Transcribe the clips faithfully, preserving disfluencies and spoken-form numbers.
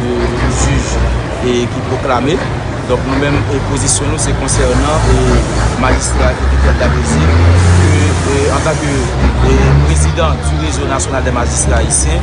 de jij e ki pwoklame. Donk nou menm, e pozisyon nou se konsènan e majistra Epitrel Dabrésil, ke e, antanke e prezidan du Réseau National des Magistrats Haïtiens,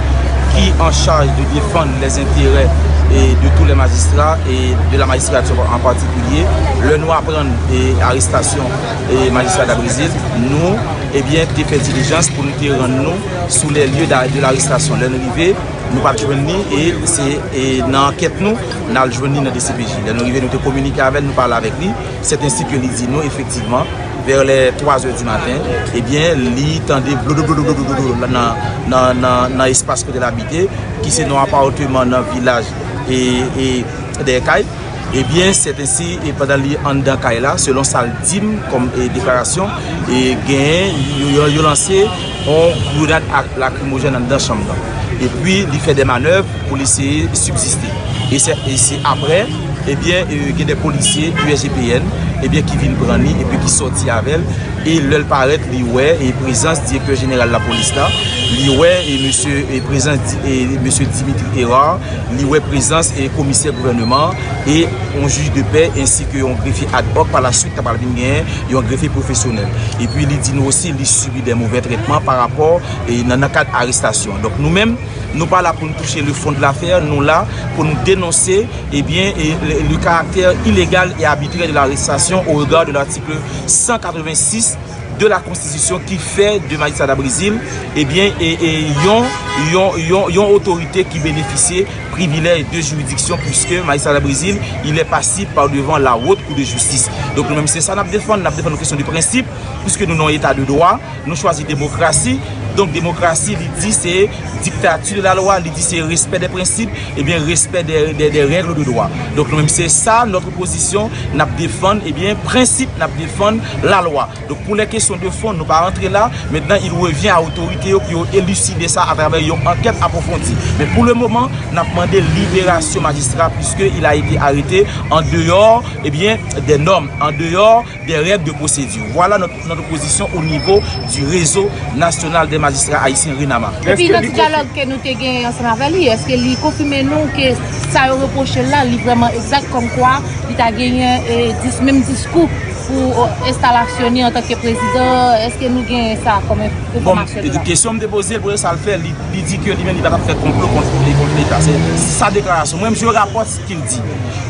ki an chaj de defann les intérêts e de tous les magistrats et de la magistrature en particulier, lè nou aprann e arestasyon e majistra Dabrésil, nou ebyen te fè dilijans pou nou te rann nou sou les lieux de l'arrestation. Lè nou rive, nou pa t jwenn li e se e nan ankèt nou n al jwenn li nan D C P J. Lè nou rive, nou te kominike avè l, nou pale avèk li. Sèt ensi ke li di nou efektivman, vè lè twa zè di maten, ebyen li tande blodo blodo blodo blodo nan nan nan nan espas kote l abite, ki se nan yon apartman nan vilaj e e Dèyè Kay. Ebyen sèt ensi e pandan li anndan kay la, selon sa l di m kòm e deklarasyon, e genyen yo yo yo lanse yon grenad ak lakrimojèn anndan chanm nan. Epi li fè de manèv pou l eseye sibziste. E se e se apre, ebyen e gen de polisye U S G P N ebyen ki vin pran li epi ki sòti avè l. E lè l parèt, li wè e prezans direktè jeneral lapolis la, li wè e mesye e prezans di- e mesye Dimitri Hérard, li wè prezans e komisè gouvèneman e yon jij de pè ensi ke yon grefye ad hoc. Pa la swit ta pral vin genyen yon grefye pwofesyonèl. Epi li di nou osi li sibi de movè trètman pa rapò e nan nan kad arestasyon. Donk nou menm, nou pa la pou nou touche le fond de l'affaire, nou la pou nou denonse ebyen e le, le caractère illégal et arbitraire de l'arrestation au regard de l'article cent quatre-vingt-six de la Constitution, ki fè de majistra Dabrésil ebyen e, e yon yon yon yon otorite ki benefisye privilèj de juridiction, puisque magistrat Dabrésil il est passible par devant la Haute Cour de Justice. Donk nou menm se sa n ap defann, n ap defann yon kesyon de prensip, puisque nou nan yon eta de dwa, nou chwazi demokrasi. Donk demokrasi li di se diktati de la lwa, li di se respè de prensip, ebyen respè de de de règles de droit. Donk nou menm se sa notre position, n ap defann ebyen prensip, n ap defann la lwa. Donk pour les questions de fond, nou pa rantre la. Maintenant il revient à otorite yo pou yo eliside sa atravè yon ankèt apwofondi. Men pour le moment, n ap mande liberasyon majistra, puisque il a été arrêté en dehors ebyen des normes, en dehors des règles de procédure. Voilà notre notre position au niveau du Réseau National des Magistrats Haïtiens, RENAMA. Epi nan ti dyalòg ke nou te gen ansanm avè li, èske li konfime nou ke sa yo repwoche l la, li vrèman egzak, kòmkwa li ta genyen e dis, menm diskou pou enstalasyon li antanke prezidan? Èske nou gen sa kòm enfòmasyon de la? Kesyon m te poze l pou sa l fè, li li di ke li menm li pa t ap fè konplo kont kont Leta. Se sa deklarasyon. Mwen menm je rapòt ce qu'il dit.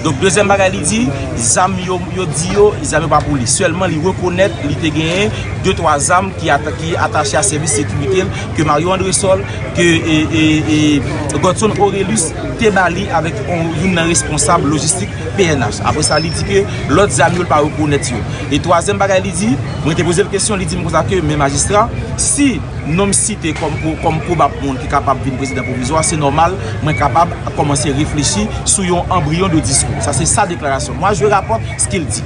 Donk dezyèm bagay li di, zam yo yo di yo, zam yo pa pou li. Sèlman li rekonèt li te genyen de twa zam ki ata- ki atache a sèvis sekirite l, ke Mario Andresol, ke e, e, e, Godson Orelus te ba li avèk yon youn nan responsab lojistik P N H. Apre sa li di ke lòt zam yo l pa rekonèt yo. E twazyèm bagay li di, mwen te poze l kesyon, li di m konsa ke men majistra, si non m site kòm kòm pwobab moun ki kapab vin prezidan pwovizwa, se nòmal mwen kapab kòmanse reflechi sou yon anbriyon de diskou. Sa se sa deklarasyon. Moi je rapporte ce qu'il dit.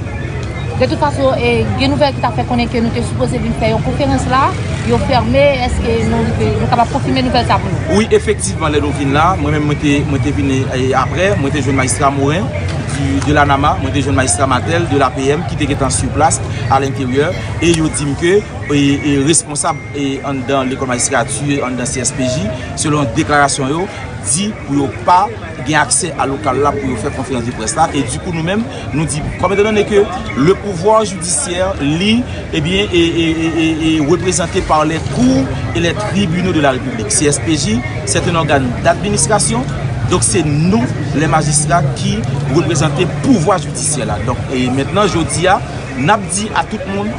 De tout fason, e, gen nouvèl ki ta fè konnen ke nou te sipoze vin fè yon konferans la, yo fèmen. Èske nou rive, nou kapab konfime nouvèl sa pou nou? Wi, efektivman, lè nou vin la, mwen menm mwen te mwen te vin e, apre, mwen te jwenn majistra Morin du- de la nama, mwen te jwenn majistra Matèl de la P M ki te gentan sur place à l'intérieur, e yo di m ke e, e responsab e anndan lekòl majistrati, anndan C S P J, selon deklarasyon yo, di pou yo pa gen aksè a lokal la pou yo fè konferans de près la. E dikou nou menm nou di, kòm etandone ke le pouvoir judiciaire li ebyen e, e, e, e, e reprezante par les cours et les tribunaux de la République. C S P J c'est un organe d'administration. Donk se nou, les magistrats, ki reprezante pouvwa jidisyè la. Donk e mentnan jodi a, n ap di a tout moun,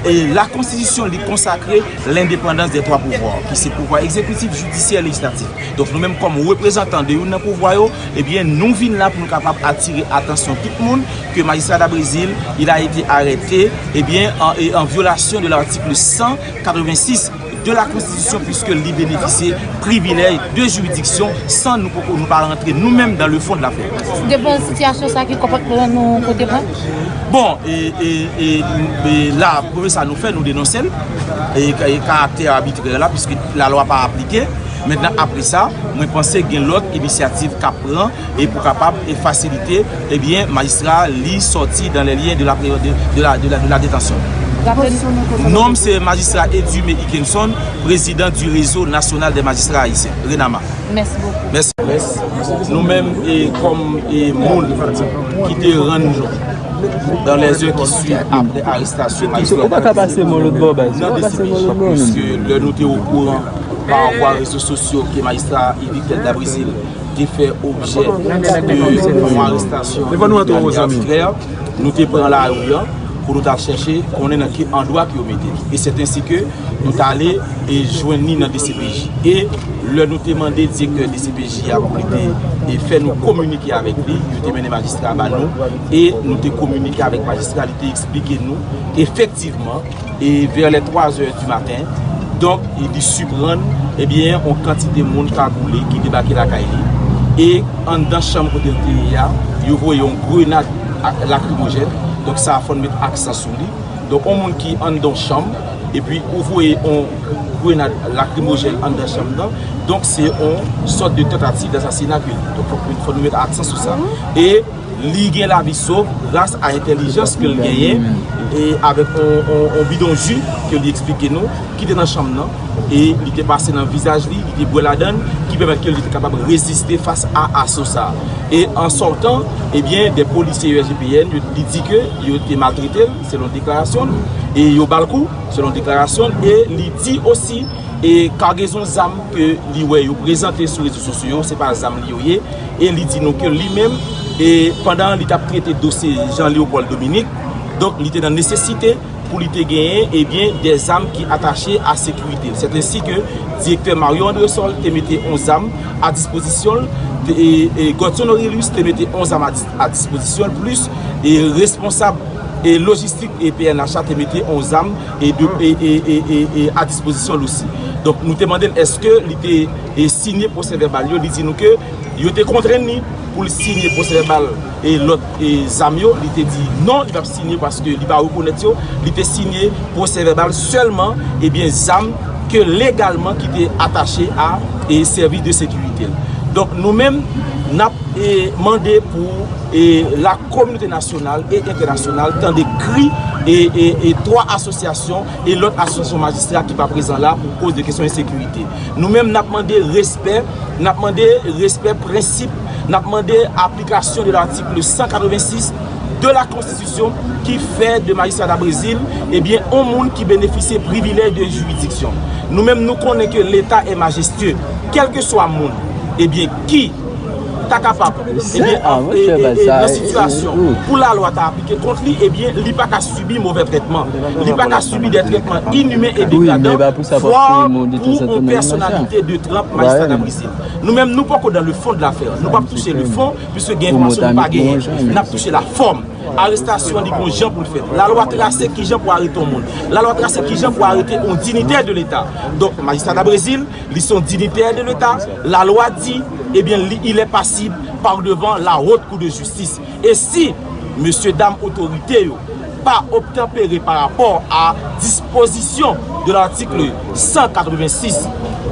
e la konstitisyon li konsakre l'indépendance des trois pouvoirs, ki se pouvwa egzekitif, jidisyè, lejislatif. Donk nou menm kòm reprezantan de youn nan pouvwa yo, ebyen nou vin la pou nou kapab atire atansyon tout moun ke majistra Dabrésil il a été arrêté ebyen an, e an vyolasyon de l'article cent quatre-vingt-six de la Constitution, puisque li benefisye privilèj de jiridiksyon san nou poko nou pa rantre nou menm dans le fond de l'affaire. Devan sitiyasyon sa, ki konpòtman nou pote pran? Bon, e, e, e, e la, premye sa nou fè, nou denonse l. E, e karaktè abitrè la, piske lalwa pa aplike. Mentnan, apre sa, mwen panse gen lòt inisyativ k ap pran e pou kapab e fasilite, ebyen, majistra li sòti dans les liens de la, de, de la, de la, de la détention. Non m se majistra Edumé Ikenson, prezidan du Réseau National des Magistrats Haïtiens, RENAMA. Mèsi bokou. Mèsi. Nou menm e kòm e moun ki te rann nou dans les heures qui suivent après arrestation Ou pa ka pase mwen lòt bò baz. Ou pa pase mwen lòt bò menm. Puisque lè nou te okouran pa vwa rezo sosyo ke majistra Yvick Thelda Brésil te fè objè de yon arestasyon arbitrè, nou te pran lari an pou nou ta chèche konnen nan ki andwa ke yo mete li. E c'est ainsi que nou t ale e jwenn li nan D C P J. E lè nou te mande direktè D C P J a pou li te e fè nou kominike avèk li, yo te mennen majistra ba nou e nou te kominike avèk majistra, li te eksplike nou efektivman e vè lè twa zè di maten. Donk, li siprann ebyen yon kantite moun kagoule ki debake lakay li. E anndan chanm kote l te ye a, yo voye yon grenad lakrimojèn. Donk sa fò n met aksan sou li. Donk yon moun ki anndan yon chanm epi ou voye yon grenad lakrimojèn anndan chanm nan, donk se yon sòt de tantativ dasasina ke li. Donk fò, fò nou met aksan sou sa. E li gen lavi sof gras a entèlijans ke l genyen e avèk yon, yon, yon bidon ji ke li eksplike nou ki te nan chanm nan e li te pase nan vizaj li, li te bwè ladan l, ki pèmèt ke li te kapab reziste fas a aso sa. E an sòtan, ebyen, de polisye U S G P N, yo, li di ke yo te maltrete l, selon deklarasyon l, e yo ba l kou, selon deklarasyon l, e li di osi e kagezon zam ke li wè yo prezante sou rezo sosyo yo, se pa zam li yo ye. E li di nou ke li menm, e pandan li t ap trete dosye Jean Léopold Dominique, donk li te nan nesesite pou li te genyen ebyen de zam ki atache a sekirite l. C'est ainsi que direktè Mario Andresol te mete yon zam a dispozisyon l, e Godson Orilius te mete yon zam a dispozisyon l, plis e responsab e lojistik e P N H a te mete yon zam e a dispozisyon l osi. Donk nou te mande l èske li te e sinye pwosè vèbal yo, li di nou ke yo te kontrenn li pou l sinye pwosè vèbal e lòt e zam yo, li te di non, li p ap sinye paske li pa rekonèt yo, li te sinye pwosè vèbal sèlman ebyen zam ke legalman ki te atache a e sèvis de sekirite l. Donk nou menm n ap e mande pou e la kominote nasyonal e entènasyonal tande kri e e e twa asosyasyon e lòt asosyasyon majistra ki pa prezan la pou koz de kesyon ensekirite. Nou menm n ap mande respè, n ap mande respè prensip, n ap mande aplikasyon de l'article cent quatre-vingt-six de la Constitution ki fè de majistra Dabrezil ebyen yon moun ki benefisye privilèj de jiridiksyon. Nou menm nou konnen ke Leta est majestueux, kèlkeswa moun ebyen ki ta kapab ebyen nan sitiyasyon pou lalwa ta aplike kont li, ebyen li pa ka sibi movè trètman, li pa ka sibi de trètman inimen e degradan fò pou yon pèsonalite de tranp majistra Dabrezil. Nou menm nou poko dans le fond de l'affaire, nou p ap touche le fond puiske gen enfòmasyon nou pa genyen, n ap touche la fòm. Arestasyon li gon jan pou l fèt. Lalwa trase kijan pou arete yon moun. Lalwa trase kijan pou arete yon dinitè de Leta. Donk majistra Dabrezil, li se yon dinitè de Leta. Lalwa di ebyen li il est passible par devant la haute cour de justice. E si mesye dam otorite yo pa obtanpere pa rapò a dispozisyon de l'article cent quatre-vingt-six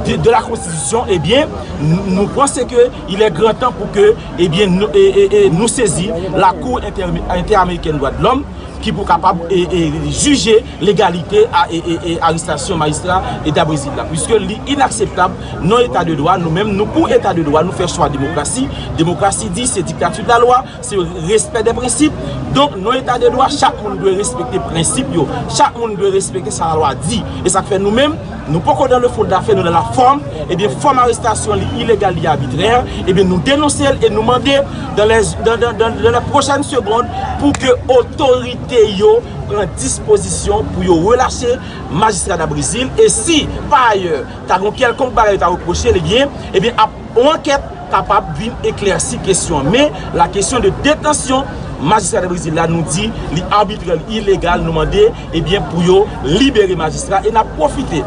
de, de la Constitution, ebyen nou panse ke il est grand temps pou ke ebyen nou, e, e, e, nou sezi la Cour Inter, Interaméricaine Droits de l'Homme ki pou kapab e, e, jije legalite a e, e, e, arestasyon majistra Dabrezil la, puiske li inakseptab nan eta de dwa. Nou menm nou pou eta de dwa, nou fè chwa demokrasi. Demokrasi di se diktati de la lwa, se respè de prensip. Donk nan eta de dwa chak moun dwe respekte prensip yo, chak moun dwe respekte sa lalwa di. E sa k fè nou menm nou poko dans le fond de l'affaire, nou dans la forme. Ebyen fòm arestasyon li ilegal, li abitrè. Ebyen nou denonse l e nou mande dans les, dans, dans, dans, dans les prochaines secondes pou ke otorite yo pran dispozisyon pou yo relache majistra Dabrezil. E si pa ayè ta gon kèlkonk bagay yo ta repwoche l, ebyen ebyen ap yon ankèt kapab vin eklèsi kesyon an. Men la kesyon de detansyon majistra Dabrezil la, nou di li abitrè, li ilegal. Nou mande ebyen pou yo libere majistra. E n ap pwofite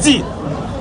di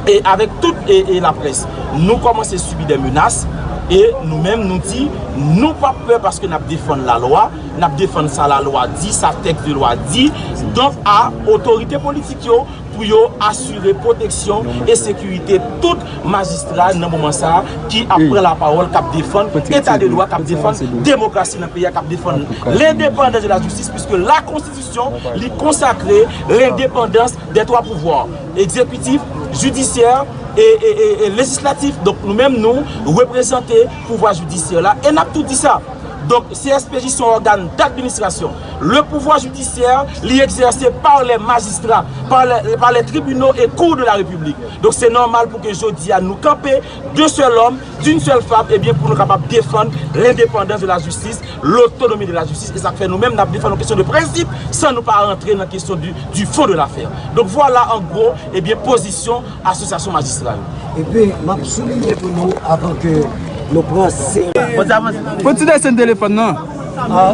e avèk tout e, e laprès, nou kòmanse sibi de menas. E nou menm nou di nou p ap pè paske n ap defann lalwa, n ap defann sa lalwa di, sa tèks de lwa di. Donk a otorite politik yo pou yo asire pwoteksyon e sekirite tout majistra nan moman sa a ki ap pran lapawòl, k ap defann eta de dwa, k ap defann demokrasi nan peyi a, k ap defann lendepandans de la jistis, puiske la Constitution li konsakre lendepandans des trois pouvoirs, egzekitif, jidisyè e, e, e, e lejislatif. Donk, nou menm, nou reprezante pouvwa jidisyè la. E n ap tou di sa. Donk, C S P J se yon ògàn d'administration. Le pouvoir judiciaire, li egzèse par les magistrats, par les, par les tribunaux et cours de la République. Donk, se nòmal pou ke jodi a nou kanpe d'un seul homme, d'une seule femme, ebyen, pou nou kapab defann lendepandans de la jistis, lotonomi de la jistis, e sa k fè nou menm, n ap defann yon kesyon de prensip, san nou pa rantre nan kesyon du, du fond de l'affaire. Donk, vwala, an gwo, ebyen, pozisyon asosyasyon majistra yo. Epi, m ap souliye pou nou, avan ke nou pran se... Fò ti desann telefòn nan. Ah,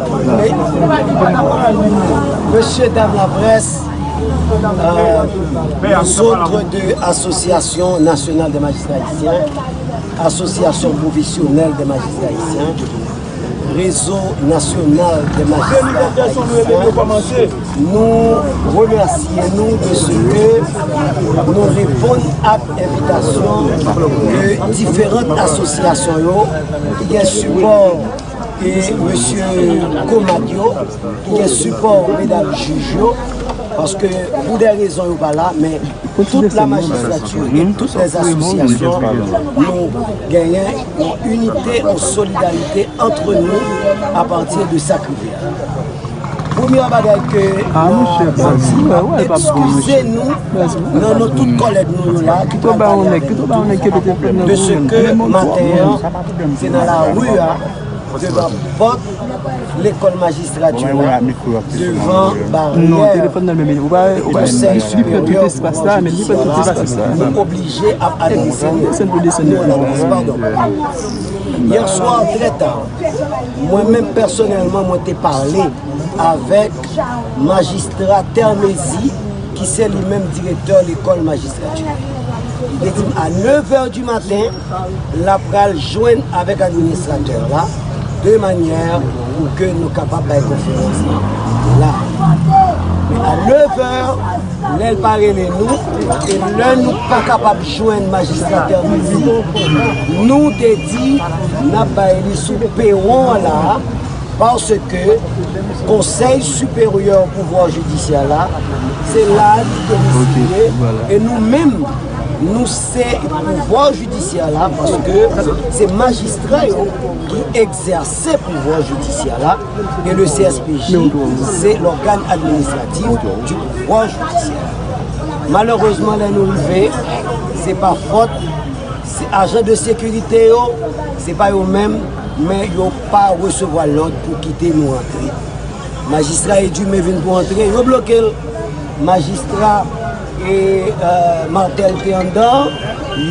mesye dam laprès, euh, nous autres de Association Nationale des Magistrats Haïtiens, Association Professionnelle des Magistrats Haïtiens, Réseau National des Magistrats Haïtiens, nou remèsye nou de ce que nou reponn ak envitasyon de diferan asosyasyon yo ki gen sipò e mesye Komad yo, ki gen sipò medam jij yo, paske pou de rezon yo pa la, men tout la magistrati e tout lè asosyasyon, nou genyen yon inite, yon solidarite antre nou a pati de sa k rive a. Premye bagay ke nou di, n ap ekskize nou nan non tout kòlèg nou yo la ki pral pale avè nou tou, de ce que maten an, se nan lari a, devan pòt lekòl majistrati a, devan baryè Konsèy Siperyè Pouvwa Jidisya la, nou oblije ap adrese nou. Padon. Yè swa, trè ta, mwen menm pèsonèlman, mwen te pale avèk majistra Termezy, ki se li menm direktè lekòl majistrati. Li te di m a nèv è di maten, l ap pral jwenn avèk administratè la, de manyè pou ke nou kapab bay konferans lan la. Men a nèv è, lè l pa rele nou, e lè nou pa kapab jwenn majistra Termezy, nou te di n ap bay li sou pewon an la, paske Konsèy Siperyè Pouvwa Jidisyè la, se la li domisiye, e nou menm, nou se pouvwa jidisyè la, paske se majistra yo ki egzèse pouvwa jidisyè la, e le C S P J se lògàn administratif du pouvoir judiciaire. Malerezman, lè nou rive, se pa fòt, se ajan de sekirite yo, se pa yo menm, men yo pa resevwa lòd pou kite nou antre. Majistra Edumé vin pou antre, yo bloke l. Majistra e, euh, Martel te anndan,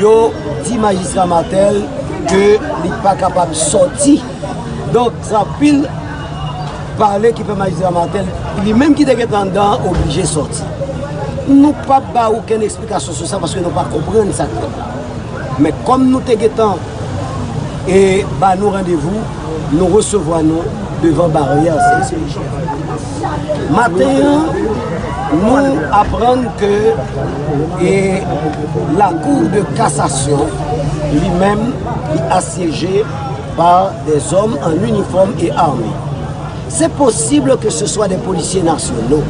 yo di majistra Martel ke li pa kapab sòti. Donk, se anpil pale ki fè majistra Martel, li menm ki te gentan anndan, oblije sòti. Nou p ap ba okenn eksplikasyon sou sa paske nou pa konprann sa k fèt la. Men kòm nou te gentan e ba nou randevou, nou resevwa nou devan baryè C S P J. Maten an, nou aprann ke e la Cour de cassation li menm, li asyeje par des hommes en uniforme et armés. Se posib ke se swa de polisye nasyono,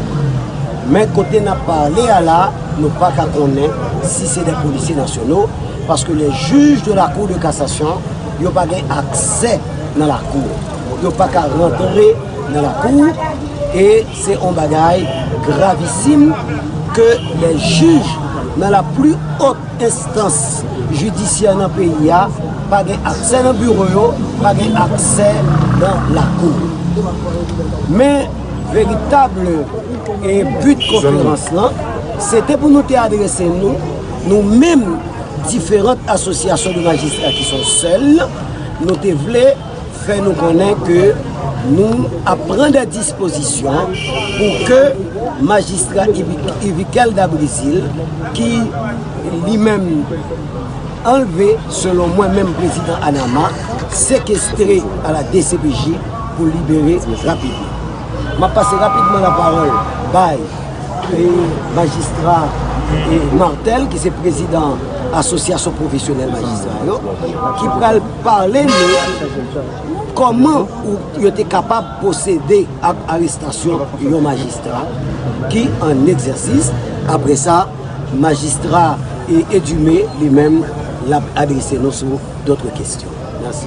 men kote n ap pale a la, nou pa ka konnen si se de polisye nasyono, paske les juges de la Cour de cassation, yo pa gen aksè nan lakou. Yo pa ka rantre nan lakou, e se yon bagay gravisim ke les juges nan la plus haute enstans jidisyè nan peyi a pa gen aksè nan biwo yo, pa gen aksè nan lakou. Men veritab e but konferans lan, se te pou nou te adrese nou, nou menm, diferan asosyasyon de majistra ki se yon sèl, nou te vle fè nou konnen ke nou ap pran de dispozisyon pou ke majistra Ivi-, Ivikel Dabrizil, ki li menm anlve, selon mwen menm prezidan ANAMAH, sekestre a la D C P J pou libere rapidman. M ap pase rapidman lapawòl bay e majistra e Martel, ki se prezidan Asosyasyon Pwofesyonèl Majistra yo, ki pral pale nou kòman ou, yo te kapab pwosede ak arestasyon yon majistra ki an egzèsis. Apre sa, majistra E Edumé, li menm, l ap adrese nou sou dòt kesyon. Mèsi.